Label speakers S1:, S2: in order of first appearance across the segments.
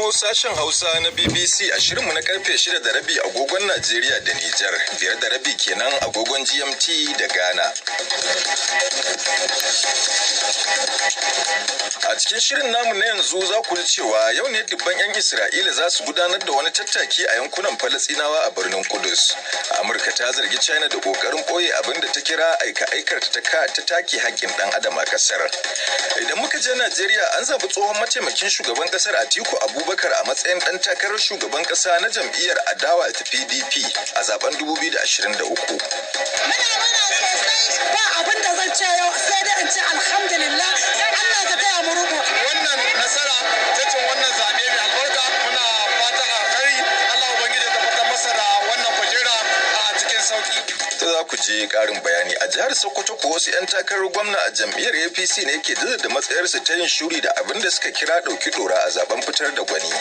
S1: Kamo sashen Hausa na BBC a shirinmu na karfe 6:30 agogon Najeriya da Nijar, 5:30 kenan agogon GMT da Ghana. A cikin shirin namu na yanzu za ku ji cewa yau ne dubban 'yan Isra'ila za su gudanar da wani tattaki a yankunan Falasɗinawa a birnin Kudus. Amurka ta zargi China da ƙoƙarin ɓoye abin da ta kira aika-aikar ta take haƙƙin ɗan adam a ƙasar. Idan muka je Najeriya, an zaɓi tsohon mataimakin shugaban ƙasar Atiku Abubakar a matsayin ɗan takarar shugaban ƙasa na jam'iyyar adawa ta PDP a zaben 2023.
S2: Muna muna sosai, ba abin da zan ce yau sai dai in ce alhamdulillah, Allah ka taya mu rubu.
S3: Wannan nasara ta cin wannan zaɓe mai albarka, muna fatan alkhairi, Allah Ubangiji ya tabbatar masa da wannan kujera a cikin sauki.
S1: Ta za ku ji ƙarin bayani. A jihar Sokoto ko wasu 'yan takarar gwamna a jam'iyyar APC ne ke jaddada matsayarsu ta yin shuri da abin da suka kira ɗauki ɗora a zaben fitar da gwani.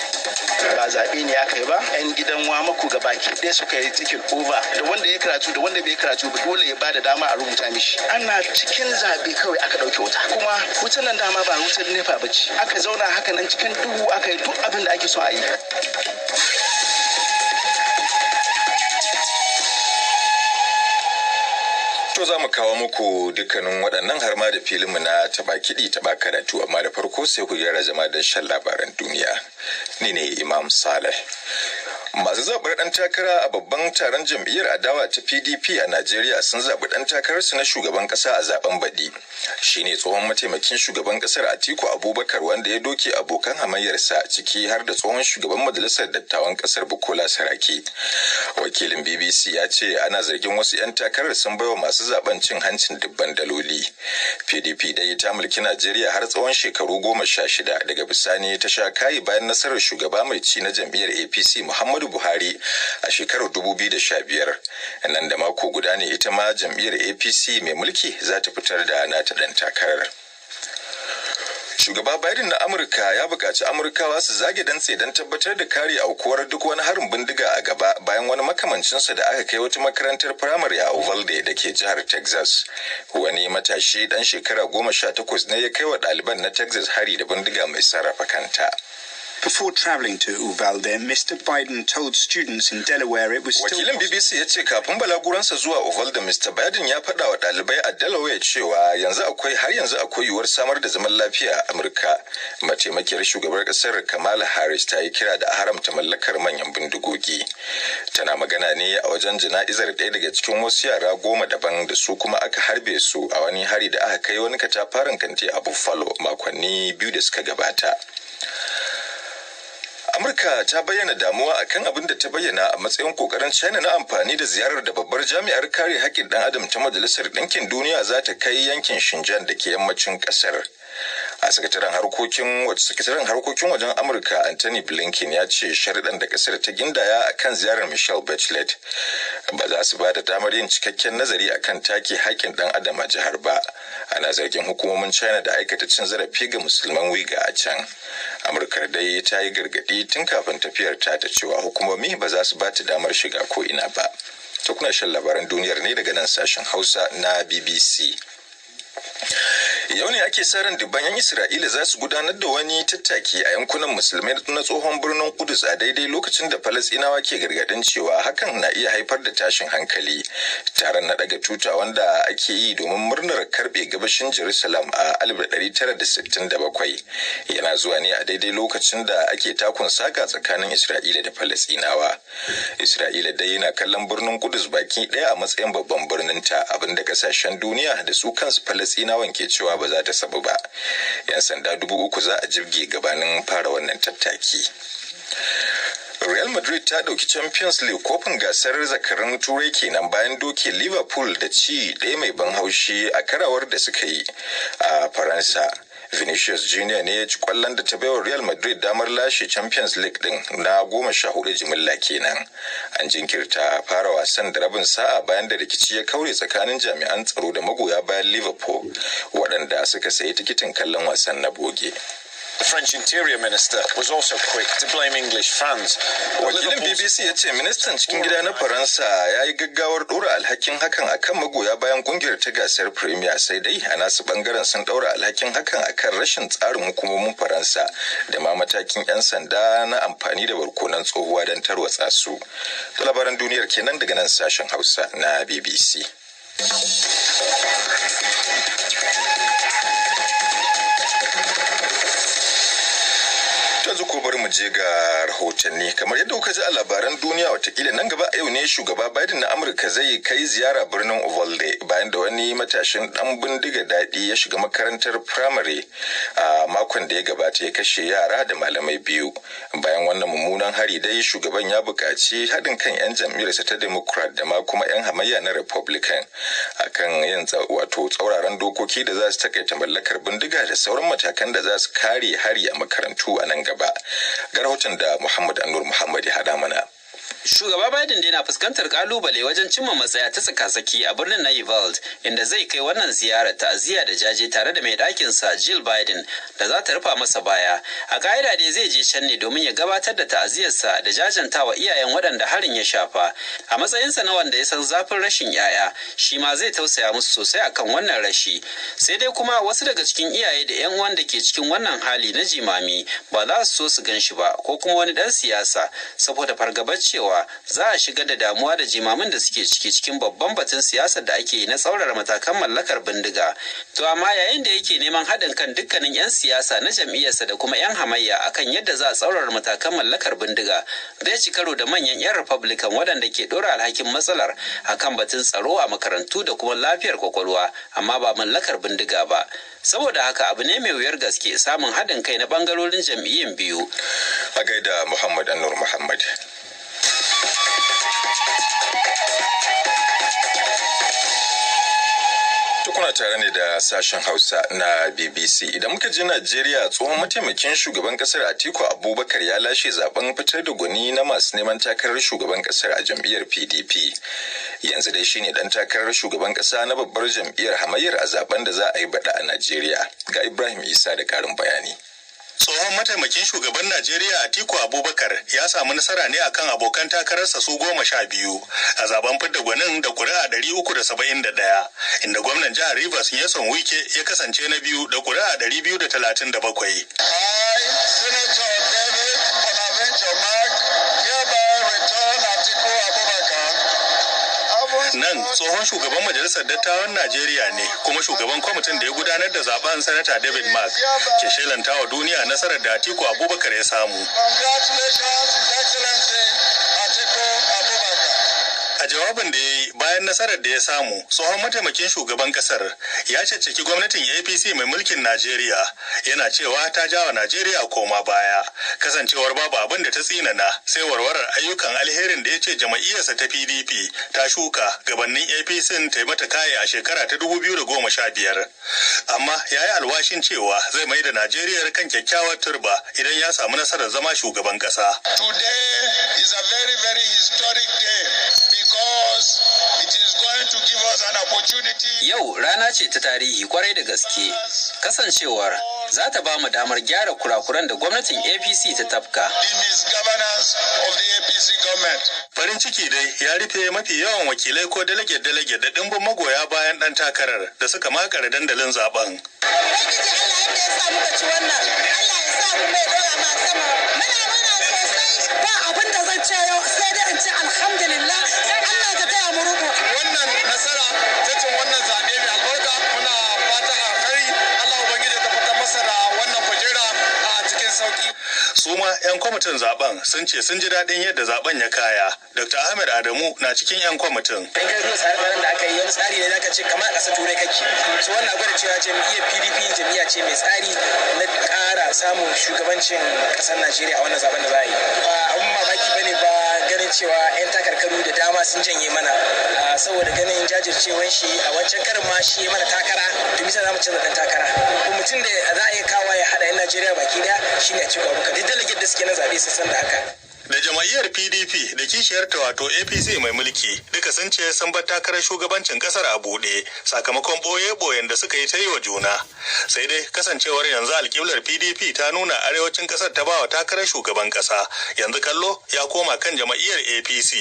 S4: Ba zaɓe ne aka yi ba, 'yan gidan Wamako ga baki ɗaya suka yi tikin over, da wanda ya karatu da wanda bai karatu ba, dole ya bada dama a rubuta mishi. Ana cikin zaɓe kawai aka ɗauke wuta, kuma wutan nan dama ba wutar NEPA ba ce. Aka zauna haka nan cikin duhu aka yi duk abin da ake so a yi.
S1: To, za mu kawo muku dukkanin waɗannan har ma da filinmu na taɓa kiɗi taɓa karatu, amma da farko sai ku gyara zama don shan labaran duniya. Ni ne Imam Saleh. Masu zaɓar ɗan takara a babban taron jam'iyyar adawa ta PDP a Najeriya sun zaɓi ɗan takararsu na shugaban ƙasa a zaben baɗi. Shi ne tsohon mataimakin shugaban ƙasar Atiku Abubakar, wanda ya doke abokan hamayyarsa, ciki har da tsohon shugaban majalisar dattawan ƙasar Bukola Saraki. Wakilin BBC ya ce ana zargin wasu 'yan takarar sun baiwa masu zaben cin hancin dubban daloli. PDP dai ta mulki Najeriya har tsawon shekaru 16, daga bisani ta sha kayi bayan nasarar shugaba mai ci na jam'iyyar APC Muhammadu Buhari a shekarar 2015. Nan da mako guda ne ita ma jam'iyyar APC mai mulki za ta fitar da nata ɗan takarar. Shugaba Biden na Amurka ya buƙaci Amurkawa su zage dantse don tabbatar da kare aukuwar duk wani harin bindiga a gaba, bayan wani makamancinsa da aka kai wata makarantar firamare a Uvalde da ke jihar Texas. Wani matashi dan shekara 18 ne ya kai wa ɗaliban na Texas hari da bindiga mai sarrafa kanta.
S5: Before traveling to Uvalde, Mr. Biden told students in Delaware it was still
S1: Wakilin BBC ya ce kafin balaguransa zuwa Uvalde, Mr. Biden ya faɗa wa ɗalibai a Delaware cewa yanzu akwai har yanzu akwai yiwuwar samar da zaman lafiya a Amurka. Mataimakiyar shugabar ƙasar Kamala Harris ta yi kira da a haramta mallakar manyan bindigogi. Tana magana ne a wajen jana'izar ɗaya daga cikin wasu yara 10 daban da su kuma aka harbe su a wani hari da aka kai wani katafaren kanti a Buffalo makonni 2 da suka gabata. Amurka ta bayyana damuwa akan abin da ta bayyana a matsayin kokarin China na amfani da ziyarar da babbar jami'ar kare haƙƙin ɗan adam ta Majalisar Ɗinkin Duniya za ta kai yankin Xinjiang da ke yammacin ƙasar. A sakataren harkokin wajen Amurka Anthony Blinken ya ce sharuɗan da ƙasar ta gindaya akan ziyarar Michelle Bachelet ba za su ba da damar yin cikakken nazari akan take haƙƙin ɗan adam a jihar ba. Ana zargin hukumomin China da aikata cin zarafi ga Musulman Uyghur a can. Amurka dai ta yi gargaɗi tun kafin tafiyar ta ta cewa hukumomi ba za su ba ta damar shiga ko ina ba. Ta kuna shan labaran duniyar ne daga nan sashen Hausa na BBC. Yau ne ake sa ran dubban 'yan Isra'ila za su gudanar da wani tattaki a yankunan Musulmai na tsohon birnin Kudus, a daidai lokacin da Falasɗinawa ke gargadin cewa hakan na iya haifar da tashin hankali. Taron na daga tuta, wanda ake yi domin murnar karbe gabashin Jerusalem a 1967, yana zuwa ne a daidai lokacin da ake takun saka tsakanin Isra'ila da Falasɗinawa. Isra'ila dai yana kallon birnin Kudus baki ɗaya a matsayin babban birnin ta, abinda kasashen duniya da su kansu Falasɗinawan ke cewa ba za ta sabu ba. 'Yan sanda 3,000 za a jibge gabanin fara wannan tattaki. Real Madrid ta ɗauki Champions League, kofin gasar zakarun Turai kenan, bayan doke Liverpool da ci ɗaya mai ban haushi a karawar da suka yi a Faransa. Vinicius Junior ne ya ci kwallon da ta baiwa Real Madrid damar lashe Champions League din na 14 jimilla kenan. An jinkirta fara wasan da rabin sa'a bayan da rikici ya kaure tsakanin jami'an tsaro da magoya bayan Liverpool waɗanda suka sayi tikitin kallon wasan na boge.
S6: The French Interior Minister was also quick to blame English fans.
S1: Wakilin BBC ya ce ministan cikin gida na Faransa ya yi gaggawar ɗora alhakin hakan akan magoya bayan kungiyar ta gasar Premier, sai dai a nasu bangaren sun ɗaura alhakin hakan akan rashin tsarin hukumomin Faransa da ma matakin 'yan sanda na amfani da barkonan tsohuwa don tarwatsa su. Ta labaran duniyar kenan daga nan sashen Hausa na BBC. Yanzu ko bari mu je ga rahotanni. Kamar yadda kuka ji a labaran duniya, watakila nan gaba a yau ne shugaba Biden na Amurka zai kai ziyara birnin Uvalde bayan da wani matashin dan bindiga daɗi ya shiga makarantar firamare a makon da ya gabata ya kashe yara da malamai biyu. Bayan wannan mummunan hari dai, shugaban ya buƙaci haɗin kan 'yan jam'iyyarsa ta Democrat da ma kuma 'yan hamayya na Republican akan yin wato tsauraran dokoki da za su takaita mallakar bindiga da sauran matakan da za su kare hari a makarantu a nan gaba. Ga rahoton da Muhammad Anur Muhammad ya haɗa mana.
S7: Shugaba Biden dai na fuskantar kalubale wajen cimma matsaya ta tsaka-tsaki a birnin na Uvalde, inda zai kai wannan ziyarar ta'aziyya da jaje tare da mai ɗakin sa Jill Biden da za ta rufa masa baya. A ka'ida dai zai je can ne domin ya gabatar da ta'aziyarsa da jajantawa iyayen waɗanda harin ya shafa. A matsayinsa na wanda ya san zafin rashin 'ya'ya, shi ma zai tausaya musu sosai akan wannan rashi. Sai dai kuma wasu daga cikin iyaye da 'yan uwan da ke cikin wannan hali na jimami ba za su so su gan shi ba ko kuma wani ɗan siyasa, saboda fargabar cewa za a shigar da damuwa da jimamin da suke ciki cikin babban batun siyasar da ake yi na tsaurara matakan mallakar bindiga. To amma yayin da yake neman haɗin kan dukkanin 'yan siyasa na jam'iyyarsa da kuma 'yan hamayya akan yadda za a tsaurara matakan mallakar bindiga, zai ci karo da manyan 'yan Republican waɗanda ke ɗora alhakin matsalar akan batun tsaro a makarantu da kuma lafiyar kwakwalwa, amma ba mallakar bindiga ba. Saboda haka abu ne mai wuyar gaske samun haɗin kai na ɓangarorin jam'iyyun biyu.
S1: A gaida Muhammad Anur Muhammad. Kuna tare ne da sashen Hausa na BBC. Idan muka je Najeriya, tsohon mataimakin shugaban kasar Atiku Abubakar ya lashe zaben fitar da gwani na masu neman takarar shugaban kasar a jam'iyyar PDP. Yanzu dai shine dan takarar shugaban kasa na babbar jam'iyyar hamayyar a zaben da za a yi baɗa a Najeriya. Ga Ibrahim Isa da karin bayani.
S8: Tsohon mataimakin shugaban Najeriya Atiku Abubakar ya samu nasara ne akan abokan takararsa su 12 a zaben fidda gwanin da kuri'a 371, inda gwamnan jihar Rivers Nyesom Wike ya kasance na biyu da kuri'a 237.
S3: I, Senator David Bonaventure Mark, hereby return Atiku Abubakar.
S8: Nan tsohon shugaban majalisar dattawan Najeriya ne kuma shugaban kwamitin da ya gudanar da zaben, Sanata David Mark, ke shelantawa duniya nasarar da Atiku Abubakar ya samu.
S3: Congratulations, His Excellency Atiku Abubakar.
S8: A jawabin da ya yi bayan nasarar da ya samu, tsohon mataimakin shugaban kasar ya caccaki gwamnatin APC mai mulkin Najeriya, yana cewa ta jawa Najeriya koma baya, kasancewar babu abin da ta tsinana sai warwarar ayyukan alherin da ya ce jama'iyyarsa ta PDP ta shuka gabanin APC ta yi mata kaye a shekara ta 2015. Amma ya yi alwashin cewa zai mai da Najeriya kan kyakkyawar turba idan ya samu nasarar zama shugaban kasa.
S3: Today is a very, very historic day because it is going to give us an opportunity.
S7: Yau rana ce ta tarihi kwarai da gaske, kasancewar za ta ba mu damar gyara kurakuran da gwamnatin APC ta tafka.
S3: The misgovernance of the APC government.
S8: Farin ciki dai ya rufe mafi yawan wakilai ko delegate-delegate da ɗimbin magoya bayan ɗan takarar da suka makare dandalin zaben.
S2: Ubangiji Allah, yadda ya sa muka ci wannan, Allah ya sa kuma ya dora ma sama. Muna muna sosai, ba abin da zan ce yau sai dai in ce alhamdulillah. Allah ka taya mu riko.
S3: Wannan nasara ta cin wannan zaɓe mai albarka, muna fatan alkhairi, Allah Ubangiji ya tabbatar masa da wannan kujera a cikin sauki.
S8: Su ma 'yan kwamitin zaben sun ce sun ji daɗin yadda zaben ya kaya. Dr. Ahmed Adamu na cikin 'yan kwamitin.
S4: In ka duba tsare-tsaren da aka yi, wani tsari ne zaka ce kamar a ƙasar Turai kake. So wannan gwada cewa jam'iyyar PDP jam'iyya ce mai tsari na ƙara samun shugabancin ƙasar Najeriya a wannan zaben da za a yi. Ba abun mamaki bane ba ganin cewa 'yan takarkaru da dama sun janye mana, saboda ganin jajircewan shi a wancan karin ma shi ya mana takara, to misa za mu canza ɗan takara? Ko mutum da za a iya kawo ya haɗa 'yan Najeriya baki ɗaya shine Atiku Abubakar. Duk delegate da suke na zaɓe sun san da haka.
S8: Da jama'iyyar PDP da kishiyarta, wato APC mai mulki, duka sun ce sun bar takarar shugabancin kasar a buɗe sakamakon ɓoye-ɓoyen da suka yi ta yi wa juna. Sai dai kasancewar yanzu alƙiblar PDP ta nuna arewacin kasar ta bawa takarar shugaban kasa, yanzu kallo ya koma kan jama'iyyar APC.